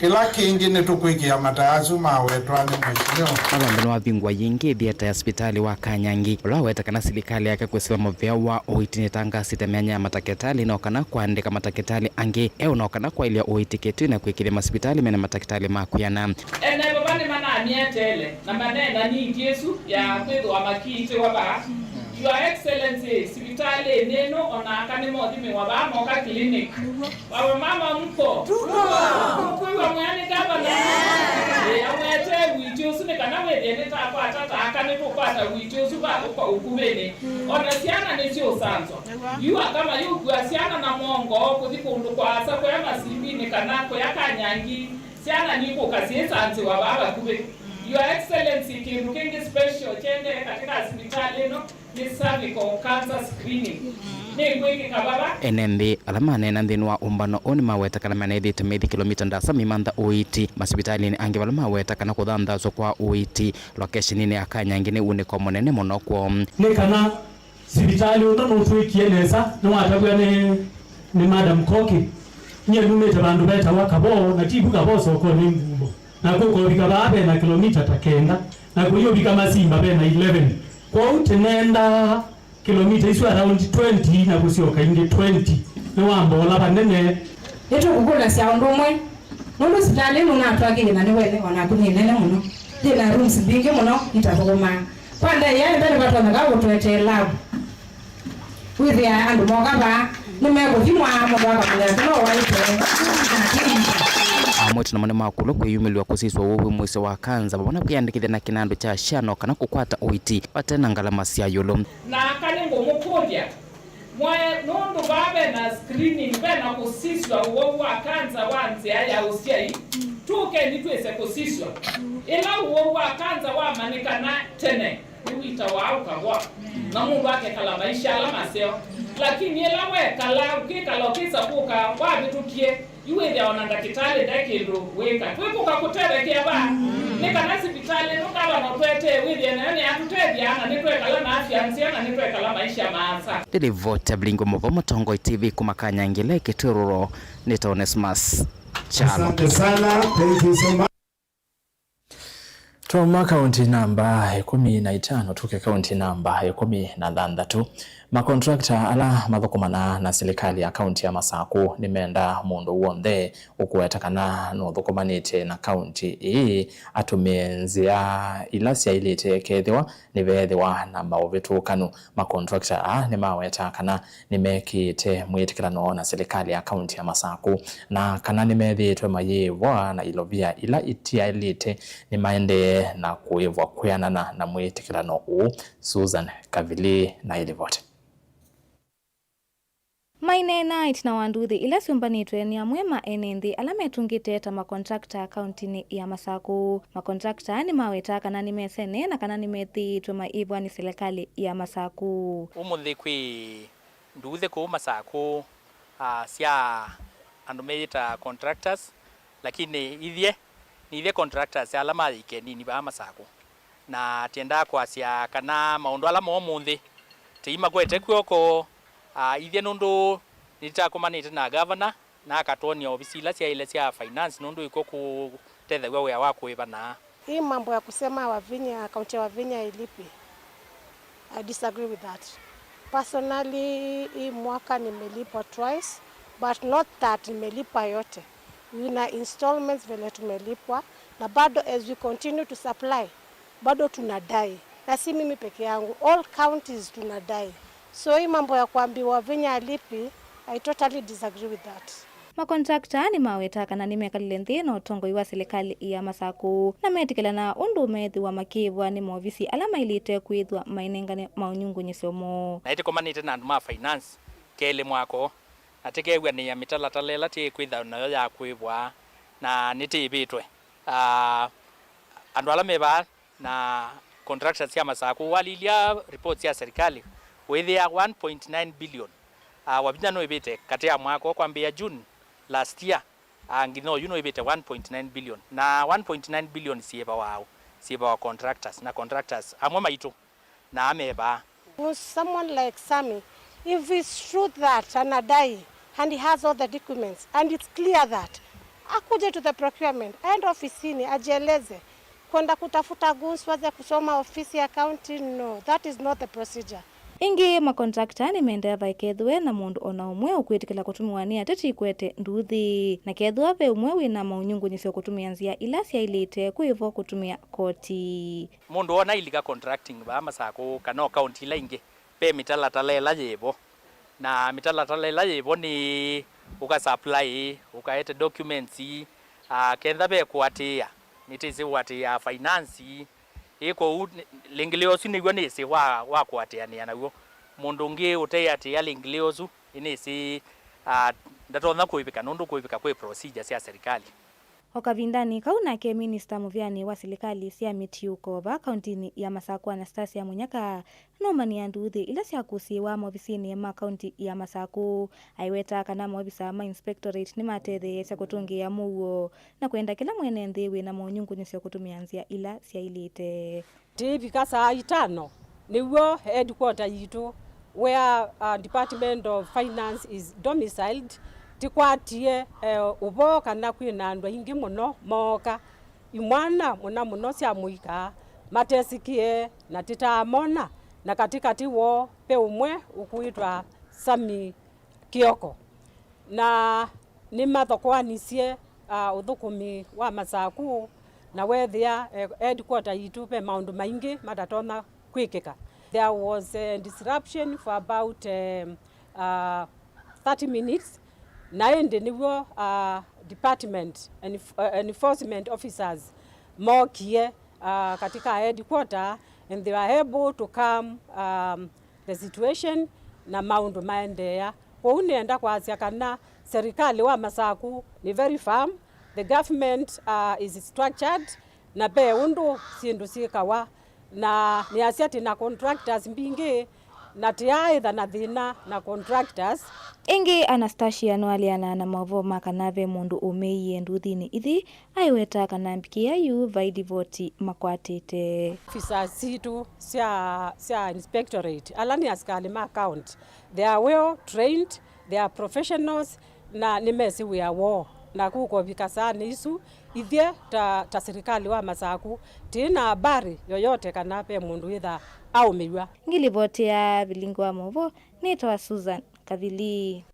Kĩla kĩngĩ nĩtũkwĩkĩa mata asu mawetwa nĩ mheshimiwa. Malombe nĩwavingũa yĩngĩ thieta ya sivitalĩ wa Kanyangi, ũla waweta kana silikalĩ yake kwĩsĩla mũvea wa ũiiti nĩtangasĩte myanya ya matakĩtalĩ no kana kũandĩka matakĩtalĩ angĩ eũ no kana kwaĩlya ũiiti kĩtui na kwĩkĩthya masivitalĩ mena matakĩtalĩ ma kwĩana. Ene vava nĩmanamyeteele na maneena nĩngĩ ĩsu ya kwĩthĩwa makiitĩwa vaa. Your Excellency, sivitalĩnĩ ĩno o na aka nĩmothimĩwa vaa moka clinic. Baba mama mko? Tuko. Mkwĩw'a mwĩa nĩ gavana? Ĩĩ, amwetee ũiiti ũsu nĩ kana wĩthĩe nĩtakwata ta aka nĩtũkwata ũiiti ũsu va ũka ũkuvĩnĩ. O na syana nĩsyũsanzwa. Yu aka mayũkua syana na mongoo kũthi kũndũ kũasa kũya Masimbinĩ kana kũya Kanyangi. Syana nikũka syĩsanzĩwa vaa vakuvĩ. Your Excellency, kĩndũ kĩngĩ special kyendee katika sivitalĩ ĩno nĩ cervical cancer screening. Nĩkwĩkĩka vava. Ene nthĩ ala maneena nthĩnĩ wa ũmbano ũũ nĩmaweta kana maneethĩĩtwe maithi kĩlomita ndaasa maimantha ũiiti masivitalĩnĩ angĩ vala maweta kana kũthanthasw'a kwa ũiiti lokesheninĩ ya Kanyangi nĩ unĩko mũnene mũno kwoo. Nĩ kana sivitalĩ ũndũ nũtwĩkie nesa nĩwatavw'a nĩ, nĩ Madam Koki. Nyie numĩte vandũ vetawa Kavoo, na ti vu Kavoo sokonĩ Mvumo. Na kũka ũvika vaa ve na kĩlomita ta kenda, na kũi ũvika Masimba ve na eleven. Kwoou tĩnendaa kĩlomita isu around twenty na kũsyoka ingĩ twenty. Nĩwamboola vanene. Nĩtũkũkũlasya ũndũ ũmwe, nũndũ sivitalĩ ĩno natwakĩie na nĩwene o naku nĩ nene mũno. Yĩ na rooms mbingĩ mũno itathũkũmaa. Kwa ndaĩa ĩmbe nĩvatonyeka kũtũetee lab. Wĩthĩa andũ moka vaa nĩmekũthimwa, mũndũ akamanya atĩ no waĩte. Amwe namo nĩmakũlw'a kwĩyumĩlw'a kũsisw'a ũwau wĩ mũisyo wa kanza, vamwe na kwĩyandĩkĩthya na kĩnandũ kya SHA no kana kũkwata ũiiti vate na ngalama sya ĩũlũ. Na aka nĩngũmũkũlya, mwae, nũndũ vaa ve na screening, ve na kũsisw'a ũwau wa kanza wa nzĩa ya ũsyai, tũkeni twĩse kũsisw'a. Ĩla ũwau wa kanza wamanyĩkana tene, nĩwĩtawa ũkavoa, na mũndũ akekala maisha ala maseo. Lakini ĩla wekala ũkĩkala ũkĩsa kũka wavĩtũkie, yu wĩthĩa ona ndakĩtalĩ nde kĩndũ wĩka. Twĩkũka kũtethekea vaa, nĩ kana sivitalĩ ĩno ngavana ũtwetee wĩthĩe nayo nĩyatũtethya, na nĩtwekala na afya nzeo, na nĩtwekala maisha maasa. Nĩ livoti ya Vilingi wa Mauvoo Mũtongoi T V kuma Kanyangi, Kitũrũro, nĩ ta Onesmus Kyalo. Asante sana. Thank you so much. Twauma kaunti namba ĩkũmi na itano, tũke kaunti namba ĩkũmi na thanthatũ. Makontrakta ala mathũkũmanaa na silikalĩ ya kaunti ya Masakũ nĩmendaa mũndũ w'onthe ũkũweta kana nũthũkũmanĩtye na kaunti ĩĩ atũmĩe nzĩa ila syaĩlĩte, kethĩwa nĩveethĩwa na maũvĩtũkanu. Makontrakta aa nĩmaweta kana nĩmekĩĩte mwĩtĩkĩlano na silikalĩ ya kaunti ya Masakũ, na kana nĩmethĩĩtwe mayĩĩvwa na ilovia ila itaĩlĩte nĩmaendee na kũĩvwa kwĩanana na mwĩtĩkĩlano ũũ. Susan Kavili na ĩlivoti. Maineena ĩtina wa nduuthĩ ila syũmbanĩtwe nĩ amwe ma ene nthĩ ala metungĩte ta makontrakta kauntinĩ ya Masakũ. Makontrakta nĩmaweta kana nĩmesene na kana nĩmethĩĩtwe mayĩĩvwa nĩ silikalĩ ya Masakũ. Ũmũnthĩ kwĩ nduuthĩ kũu Masakũ, ah, sya andũ meyĩta contractors, lakini ithyĩ, nĩ ithyĩ contractors ala ma Ikenini vaa Masakũ. Na tyendaa kwasya kana maũndũ ala ma ũmũnthĩ tĩimakwete kw'oko, ah, ithyĩ nũndũ nĩtũtakomanĩte na gavana, na akatwony'a ovisi ila syaĩle sya finance nũndũ ĩkw'o kũtethaw'a wĩa wa kũĩva na. Hii mambo ya kusema Wavinya, kaunti ya Wavinya ilipi, I disagree with that. Personally, hii mwaka nimelipwa twice, but not that nimelipwa yote. Ina installments vile tumelipwa, na bado as we continue to supply, bado tunadai. Na si mimi peke yangu, all counties tunadai. So hii mambo ya kuambiwa Wavinya alipi, I totally disagree with that. Makontrakta nĩmaweta kana nĩmekalile nthĩ na ũtongoi wa silikalĩ ya Masakũ, na metĩkĩlana ũndũ meethĩwa makĩĩvwa nĩ maovisi ala maĩlĩte kwĩthwa mainengane maũnyungunyĩsyo moo. Na ĩtĩkomanĩte na andũ ma finance kelĩ mwako, na tĩkew'anĩĩa mĩtalatala ĩla tĩkwĩtha nayo ya kwĩvwa na nĩtĩĩvĩtwe. Ah, andũ ala me vaa na contractors sya Masakũ, walilya reports sya serikali, wĩthĩa one point nine billion, ah, wavinya nũĩvĩte katĩ ya mwaka ũũ kwambĩĩa June last year, ah, nginya oyu nũĩvĩte one point nine billion. Na one point nine billion syĩvawa aũ? Syĩvawa contractors, na contractors amwe maitũ na amevaa. Someone like Sammy, if it's true that anadai and he has all the documents and it's clear that, akuje to the procurement, aende ofisini, ajieleze. Kwenda kutafuta goons waze kusoma ofisi ya county, no, that is not the procedure. Ĩngĩ, makontrakta nĩmendeavaa ĩkethĩwe na mũndũ o na ũmwe ũkwĩtĩkĩla kũtũmĩwa nĩ ateti kwete nduthi. Na kethĩwa ve ũmwe wĩ na maũnyungunyĩsyo kũtũmĩa nzĩa ila syaĩlĩte, kwĩ vo kũtũmĩa koti. Mũndũ wona ilika contracting vaa Masakũ kana o kaunti ila ingĩ, ve mĩtalatala ĩla yĩ vo. Na mĩtalatala ĩla yĩ vo nĩ ũka supply, ũkaete documents, ah, kenda ve kũatĩĩa, nĩtĩsĩ ũatĩĩa finance. Ĩ kwoou nĩ-, lĩngĩlĩo ũsu nĩw'o nĩsĩ wa, wa kũatĩanĩa naw'o. Mũndũ ũngĩ ũteatĩĩa lĩngĩlĩo ũsu, ĩ nĩsĩ, ah, ndatonya kũĩvĩka nũndũ kũĩvĩka kwĩ procedure sya serikali. O kavindanĩ kau nake minista mũvĩanĩ wa silikalĩ sya mĩtiũko vaa kauntinĩ ya Masakũ, Anastasia Munyaka, nũmanĩa nduuthĩ ila syakũsĩĩwa maovisinĩ ma kaunti ya Masakũ. Aiweta kana maovisa ma inspectorate nĩmatetheeasya kũtũngĩĩa mũuo na kwenda kĩla mwene nthĩ wĩ na maũnyungunyĩsyo kũtũmĩa nzĩa ila syaĩlĩte. Tĩivika saa itano, nĩw'o headquarter yitũ, where, uh, Department of Finance is domiciled, tĩkwatie, eh, ũvoo kana kwĩ na andũ aingĩ mũno mooka, imwana mũna mũno sya mũika, matesĩkĩe na tĩtaamona, na katĩkatĩ woo ve ũmwe ũkwĩtwa Sami Kioko. Na nĩmathokoanisye, ah, ũthũkũmi wa Masakũ, na weethĩa, eh, headquarter yitũ ve maũndũ maingĩ matatonya kwĩkĩka. There was a disruption for about, um, uh, thirty minutes, na ĩndĩ nĩw'o, uh, department enf-, uh, enforcement officers mookie, uh, katika headquarter, and they were able to calm, um, the situation, na maũndũ maendeea. Kwoou nĩenda kwasya kana serikali wa Masakũ nĩ very firm, the government, uh, is structured, na ve ũndũ syĩndũ syĩkawa, na nĩasya tĩ na contractors mbingĩ, na tĩaaĩtha na thĩna na contractors. Ĩngĩ, Anastasia nũaleanaa na maũvoo ma kana ve mũndũ ũmĩie nduthinĩ ithi, aiweta kana mbikĩa yu vai livoti makwatĩte. Officers sitũ sya, sya inspectorate, ala nĩ asikalĩ ma county, they are well trained, they are professionals, na nĩmesĩ wĩa woo. Na kũkovika saanĩ isu, ithyĩ ta, ta silikalĩ wa Masakũ, tĩĩ na habari yoyote kana ve mũndũ wĩtha aũmĩw'a. Ngilivoti ya vilingi wa maũvoo, nĩtawa Susan Kavili.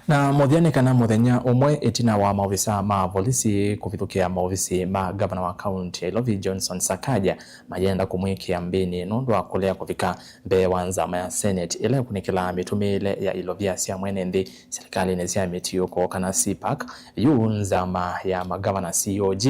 Na mũthya nĩ kana mũthenya ũmwe ĩtina wa maovisa ma volisi kũvithũkĩa maovisi ma ngavana wa kaunti ya Nairobi, Johnson Sakaja, mayenda kũmwĩkĩa mbĩnĩ nũndũ wa kũlea kũvika mbee wa nzama ya Senate ĩla ĩkunĩkĩlaa mĩtũmĩĩle ya ilovia sya mwene nthĩ silikalĩnĩ sya mĩtiũko, kana CPAC, yu nzama ya magavana, COG,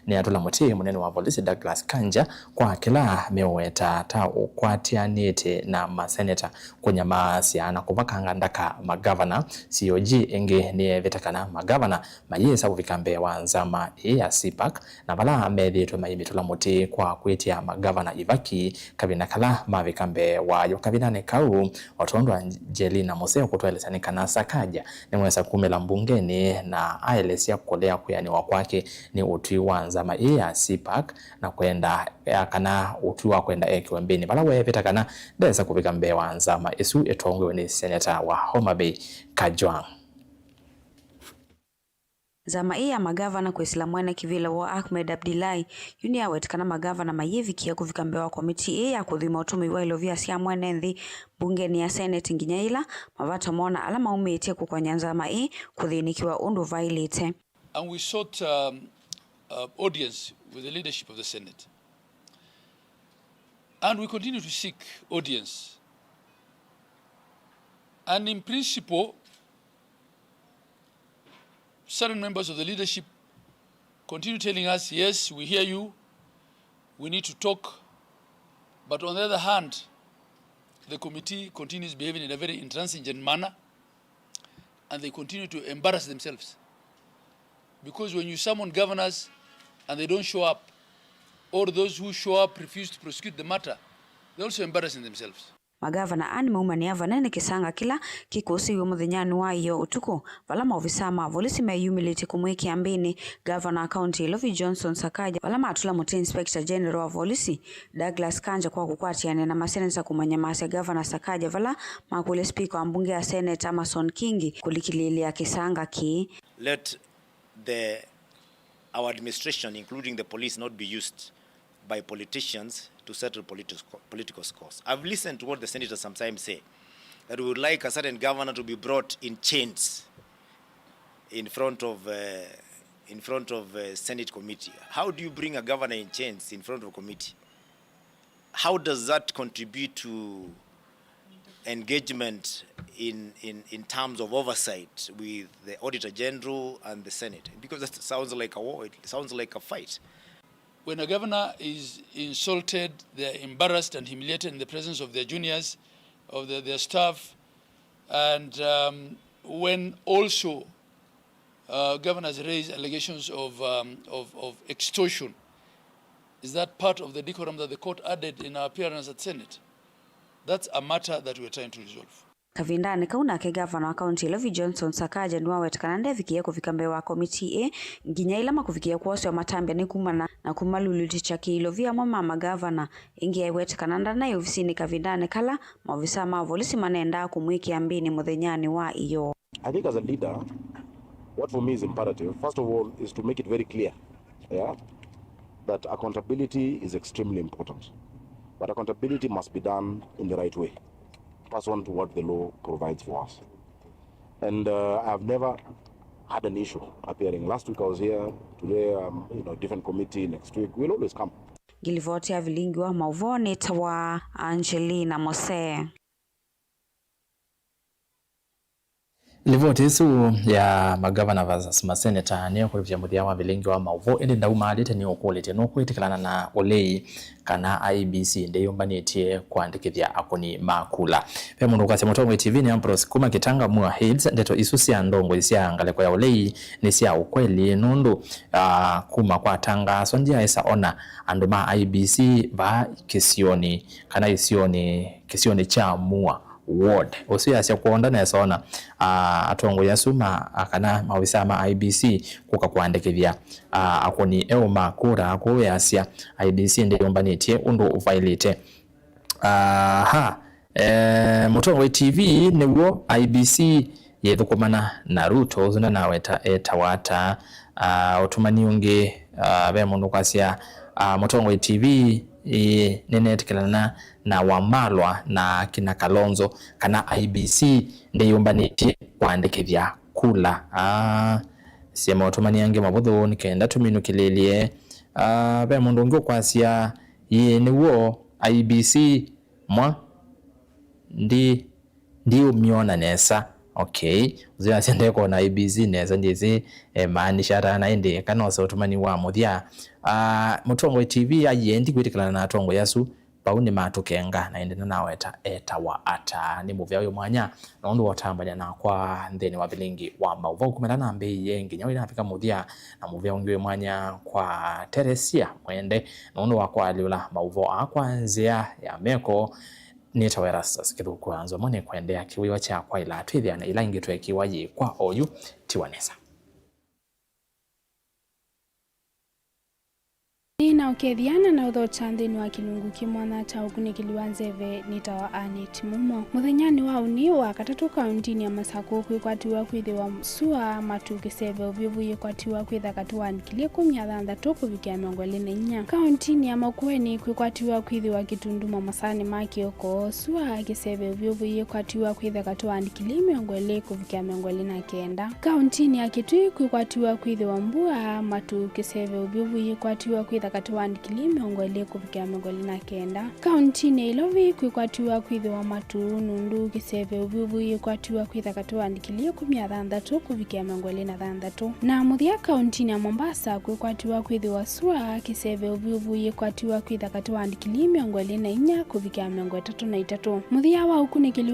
nĩyatũla mũtĩ mũnene wa volisi, Douglas Kanja, kwa kĩla meũweta ta ũkwatĩanĩte na maseneta kũnyamaasya na kũvakanga ndaka magavana. COG ĩngĩ nĩyeevĩte kana magavana mayĩsa kũvika mbee wa nzama ĩĩ ya CPAC, na vala methĩĩtwe maimĩtũla mũtĩ kwa kwĩtya magavana ivaki kavinda kala mavika mbee wayo. Kavindanĩ kau, o tondũ Angelina Museo kũtũelesya nĩ kana Sakaja nĩwesa kumĩla mbungenĩ na aelesya kũlea kwĩanĩwa kwake nĩ ũtwi wa nzama ĩĩ ya CPAC, na kwenda ya kana ũtwi wa kwenda ekĩwe mbĩnĩ vala weevĩta kana ndesa kũvika mbee wa nzama ĩsu ĩtongoewe nĩ seneta wa Homa Bay, Kajwang'. Nzama ĩĩ ya magavana kwĩsĩla mwene kĩvĩla woo Ahmed Abdillahi yu nĩyaweta kana magavana mayĩvikĩa kũvika mbee wa komitii ĩĩ ya kũthima ũtũmĩi wa ilovia sya mwene nthĩ mbungenĩ ya Senate nginya yĩla mavata moo na ala maumĩtye kũkony'a nzama ĩĩ kũthĩnĩkĩwa ũndũ vaĩlĩte. And we sought, um, uh, audience with the leadership of the Senate. And we continue to seek audience And in principle, certain members of the leadership continue telling us, "Yes, we hear you, we need to talk." But on the other hand, the committee continues behaving in a very intransigent manner, and they continue to embarrass themselves. Because when you summon governors and they don't show up, or those who show up refuse to prosecute the matter, they're also embarrassing themselves. Magavana aa nĩmaumanĩa vanene kĩsanga kĩla kĩkũsĩw'e mũthenyanĩ wa ĩyoo ũtukũ, vala maovisaa ma volisi meyumĩlĩtye kũmwĩkĩa mbĩnĩ gavana wa kaunti ya Ilovi Johnson Sakaja, vala matũla mũtĩ Inspector General wa volisi Douglas Kanja kwa kũkwatĩanĩa na maseneta kũmũnyamasya gavana Sakaja, vala makũlya spika wa mbunge ya Senate Amason Kingi kũlikĩlĩĩlya kĩsanga kĩĩ. Let the, our administration, including the police, not be used by politicians to settle political, political scores. I've listened to what the senators sometimes say, that we would like a certain governor to be brought in chains in front of, uh, in front of a Senate committee. How do you bring a governor in chains in front of a committee? How does that contribute to engagement in, in, in terms of oversight with the Auditor General and the Senate? Because that sounds like a war, it sounds like a fight. When a governor is insulted, they are embarrassed and humiliated in the presence of their juniors, of the, their staff, and, um, when also, uh, governors raise allegations of, um, of, of extortion, is that part of the decorum that the court added in our appearance at Senate? That's a matter that we're trying to resolve. Kavindanĩ kau nake gavana wa kaunti ya Ilovi Johnson Sakaja nĩwaweta kana ndevikĩie kũvika mbee wa komitii ĩĩ nginya ĩla makũvikĩa kwoswa matambya nĩ kumana na kũmalulutĩkya kĩ-Ilovi amwe ma magavana. Ĩngĩ aiweta kana ndanaĩ ovisinĩ kavindanĩ kala maovisaa ma volisi manendaa kũmwĩkĩa mbĩnĩ mũthenyanĩ wa ĩyoo. I think as a leader, what for me is imperative, first of all, is to make it very clear, yeah, that accountability is extremely important. But accountability must be done in the right way, pursuant to what the law provides for us. And, uh, I've never had an issue appearing. Last week I was here, today, um, you know, different committee, next week. We'll always come. Ngilivoti ya vilingi wa mauvoo nĩtawa Angelina Mose. Livoti ĩsu ya magavana versus maseneta nĩyo kũĩvya mũthya wa vilingi wa maũvoo, ĩndĩ ndaumaalĩte nĩũkũlĩtye nũkwĩtĩkĩlana na ũlei kana I E B C ndĩyũmbanĩtye kũandĩkĩthya akũni ma kula. Ve mũndũ ũkwasya Mũtongoi T V nĩ Ambrose kuma Kitanga Mua Hills, ndeto isu sya ndongoi sya ngalĩko ya ũlei nĩ sya ũkweli, nũndũ, ah, kuma kwatangaaswa ndyaaĩsa ona andũ ma I E B C vaa kĩsionĩ kana isionĩ, kĩsionĩ kya Mua ward. Ũsu yasya kwonda nesa ona, ah, atongoi asu ma, ah, kana maovisaa ma I E B C kũka kũandĩkĩthya, ah, akũni eũ ma kura kũu, yasya I E B C ndĩyũmbanĩtye ũndũ ũvaĩlĩte. Aha, eh, Mũtongoi T V nĩw'o I E B C yĩthũkũmana na Ruto, ũsu ndanaweta etawa ata? Ah, ũtũmani ũngĩ, ah, ve mũndũ ũkwasya, ah, Mũtongoi T V, ĩĩ, nĩnetĩkĩlana na Wamalwa na kina Kalonzo kana I E B C ndĩyũmbanĩtye kũandĩkĩthya kula. Ah, sie maũtũmani angĩ mavũthũ nĩ kenda tũminũkĩlĩlye. Ah, ve mũndũ ũngĩ ũkwasya, ĩĩ, nĩw'o I E B C mwa ndi ndiũmyona nesa. Okay. Ũzĩasya ndekwona I E B C nesa, ndyĩsĩ, eh, maanisha ata, na ĩndĩ eka nose ũtũmani wa mũthya. Ah, Mũtongoi T V aiee ndikwĩtĩkĩlana na atongoi asu, vau nĩmatũkenga, na ĩndĩ ndanaweta etawa ata. Nĩ mũvea wĩ mwanya, nũndũ wa ũtambany'a nakwa nthĩnĩ wa vilingi wa maũvoo kuma ĩla nambĩĩie nginya wĩnavika mũthya, na mũvea ũngĩ wĩ mwanya kwa Teresia Mwende, nũndũ wa kũalyũla maũvoo aa kwa nzĩa ya meko. Nĩtawa Erastus Kĩthũku Anzwa, mo nĩkwendea kĩwĩwa kya kwaĩla twĩthĩane ila ingĩ tweekĩwa yĩ kwa oyu, tiwa nesa. Nĩnaũkethya na naũthokya nthĩnĩ wa kĩlungu kĩ mwanya kya ũkunĩkĩli wa nzeve. Nĩtawa Annet Mumo. Mũthenyanĩ wa ũnĩ wa katatũ kaũntinĩ ya Masakũ kwĩkwatiw'a kwĩthĩwa sua matu kĩseve ũvyũvu yĩkwatiw'a kwĩtha katĩ wa ngili ĩkũmi na thanthatũ kũvikĩa mĩongo ĩlĩ na inya. Kaũntinĩ ya Makueni kwĩkwatiw'a kwĩthĩwa kĩtunduma masaanĩ ma kĩoko, sua kĩseve ũvyũvu yĩkwatiw'a kwĩtha katĩ wa ngili mĩongo ĩlĩ kũvikĩa mĩongo ĩlĩ na kenda. Kaũntinĩ ya Kitui kwĩkwatiw'a kwĩthĩwa mbua matu kĩseve ũvyũvu yĩkwatiw'a kwĩtha katĩ wa ngili mĩongo ĩlĩ kũvikĩa mĩongo ĩlĩ na kenda. Kauntinĩ ya Ilovi kwĩkwatiwa kwĩthĩwa matu nũndũ kĩseve ũvyũvu yĩkwatiwa kwĩtha katĩ wa ngili ĩkũmi na thanthatũ kũvikĩa mĩongo ĩlĩ na thanthatũ. Na mũthya kauntinĩ ya Mombasa kwĩkwatiwa kwĩthĩwa sua kĩseve ũvyũvu yĩkwatiwa kwĩtha katĩ wa ngili mĩongo ĩlĩ na inya kũvikĩa mĩongo ĩtatũ na itatũ. Mũthya wa ũkunĩkĩli